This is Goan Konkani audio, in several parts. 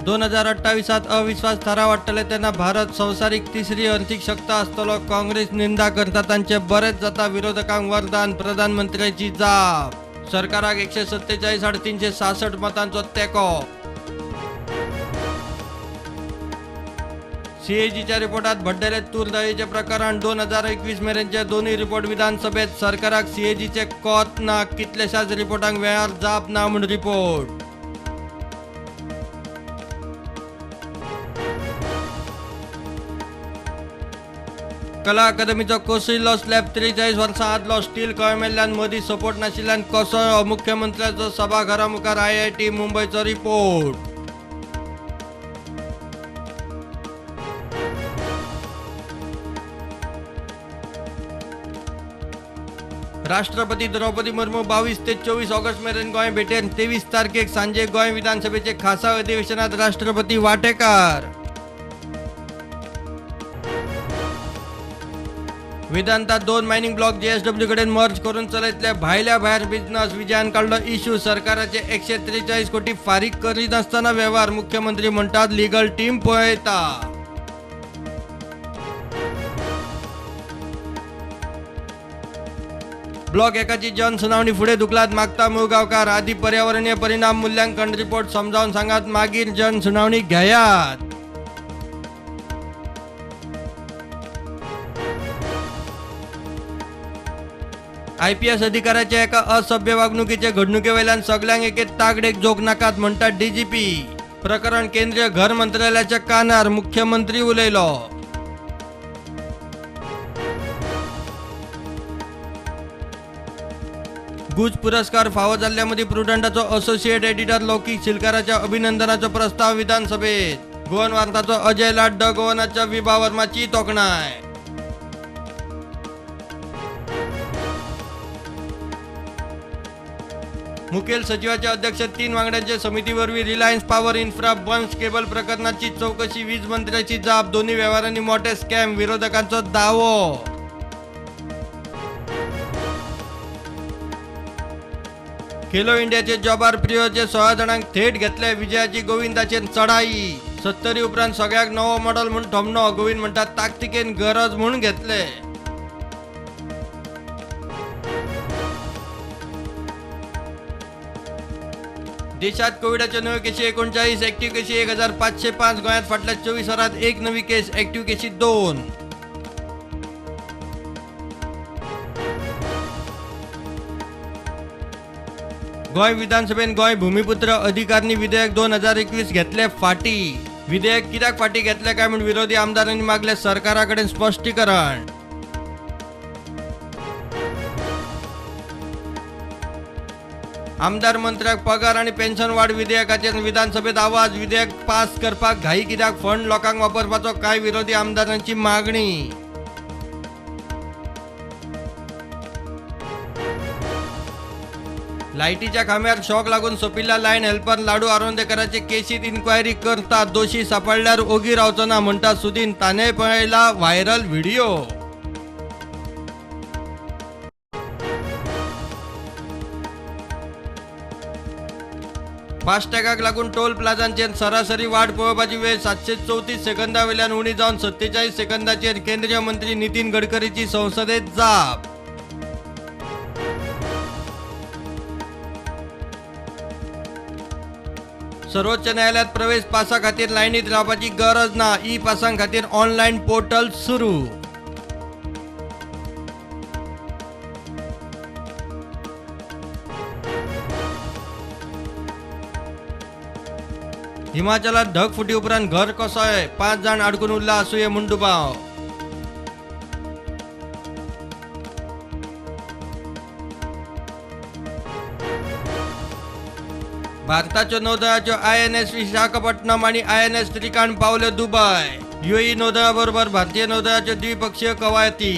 2028 अविश्वास थाराव हाडटले तेन्ना भारत संवसारीक तिसरी अर्थीक शक्त आसतलो. काँग्रेस निंदा करता तांचे बरेच जाता, विरोधकांक वरदान. प्रधानमंत्र्याची जाप. सरकाराक 147 आड 366 मतांचो तेंको. सीएजीच्या रिपोर्टात भड्डेले तूर दाळीचे प्रकरण. 2021 मेरेनचे दोनूय रिपोर्ट विधानसभेत. सरकाराक सीएजीचे कोत ना, कितल्याशाच रिपोर्टांक वेळार जाप ना म्हूण रिपोर्ट. कला अकादमीचो कोसळिल्लो स्लॅब 43 वर्सां आदलो. स्टील कळमेल्ल्यान मदीं सपोर्ट नाशिल्ल्यान कोसळ्ळो. मुख्यमंत्र्याचो सभाघरा मुखार आयआयटी मुंबयचो रिपोर्ट. राष्ट्रपती द्रौपदी मुर्मू 22 ते 24 ऑगस्ट मेरेन गोंय भेटेर. 23 तारखेक सांजे गोंय विधानसभेचे खासा अधिवेशनात राष्ट्रपती वांटेकार. वेदांता 2 मायनिंग ब्लॉक जेएसडब्ल्यू कडेन मर्ज करून चलयतले भायल्या भायर बिझनस. विजयान काडलो इश्यू. सरकाराचे 143 कोटी फारीक करिनासतना वेव्हार. मुख्यमंत्री म्हणटात लिगल टीम पळयता. ब्लॉक एकाची जनसुनावणी फुडें धुकलात मागता मुळगांवकार. आदी पर्यावरणीय परिणाम मूल्यांकन रिपोर्ट समजावन सांगात, मागीर जनसुनावणी घेयात. आयपीएस अधिकाऱ्याच्या एका असभ्य वागणुकीचे घडणुके वयल्यान सगल्यांक एके तागडेक जोक नाकात म्हणटात डीजीपी. प्रकरण केंद्रीय घर मंत्रालयाच्या कानार. मुख्यमंत्री उलयलो. गुज पुरस्कार फावो जाल्ल्या मदीं प्रुडंटाचो असोसिएट एडिटर लौकीक शिलकाराच्या अभिनंदनाचो प्रस्ताव विधानसभेत. गोवन वार्ताचो अजय लाड, ड गोवनाच्या विभा वर्माची तोखणाय. मुखेल सचिवाच्या अध्यक्ष 3 वांगड्यांचे समिती वरवीं Reliance power infra Bunts cable प्रकरणाची चौकशी. वीज मंत्र्याची जाप. दोन्ही व्यवहारांनी मोठे स्कॅम, विरोधकांचो दावो. खेलो इंडियाचे जॉबार प्रियोचे 16 जाणांक थेट घेतले. विजयाची गोविंदाचेर चढाई. 70 उपरांत सगळ्याक नवो मॉडल म्हूण थोमणो. गोविंद म्हणटात ताकतिकेन गरज म्हूण घेतले. देशात कोविडाच्यो नव्यो केशी 39, ऍक्टिव्ह केशी 1505. गोंयांत फाटल्या 24 वरांत 1 नवी केस, ऍक्टिव्ह केशी 2. गोंय विधानसभेन गोंय भूमिपुत्र अधिकारणी विधेयक 2021 घेतले फाटी. विधेयक कित्याक फाटी घेतले काय म्हूण विरोधी आमदारांनी मागले सरकारा कडेन स्पश्टीकरण. आमदार मंत्र्याक पगार आनी पेन्शन वाड विधेयकाचेर विधानसभेत आवाज. विधेयक पास करपाक घाई कित्याक, फंड लोकांक वापरपाचो काय विरोधी आमदारांची मागणी. लायटीच्या खांब्यार शॉक लागून सोंपिल्ल्या लायन हेल्पर लाडू आरोंदेकराचे केशीत इन्क्वायरी करता. दोशी सापडल्यार ओगी रावचो ना म्हणटा सुदीन. ताणें पळयला व्हायरल व्हिडिओ. फास्टॅगाक लागून टोल प्लाझांचेर सरासरी वाट पळोवपाची वेळ 734 सेकंदा वयल्यान उणी जावन 47 सेकंदाचेर. केंद्रीय मंत्री नितीन गडकरीची संसदेत जाप. सर्वोच्च न्यायालयात प्रवेश पासा खातीर लायनीत रावपाची गरज ना. ई पासां खातीर ऑनलायन पोर्टल सुरू. हिमाचलात ढगफुटी उपरांत घर कोसळ्ळें. 5 जाण आडकून उरला आसुये म्हूण दुबाव. भारताच्यो नौदळाच्यो आयएनएस विशाखापट्टणम आनी आयएनएस त्रिकाण पावल्यो दुबय. युएई नौदळा बरोबर भारतीय नौदळाच्यो द्विपक्षीय कवायती.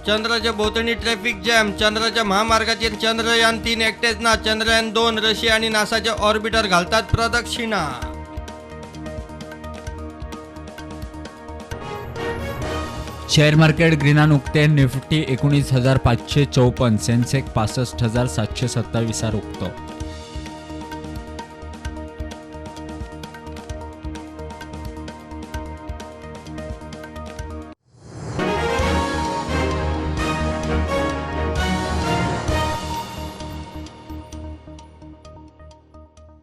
चंद्राच्या भोवतणी ट्रॅफिक जॅम. चंद्राच्या महामार्गाचेर चंद्रयान 3 एकटेच ना, चंद्रयान 2 रशिया आनी नासाचे ऑर्बिटर घालतात प्रदक्षिणा. शेअर मार्केट ग्रीनान उक्ते. निफ्टी 19,554, सेन्सेक्स 65,727 उक्तो.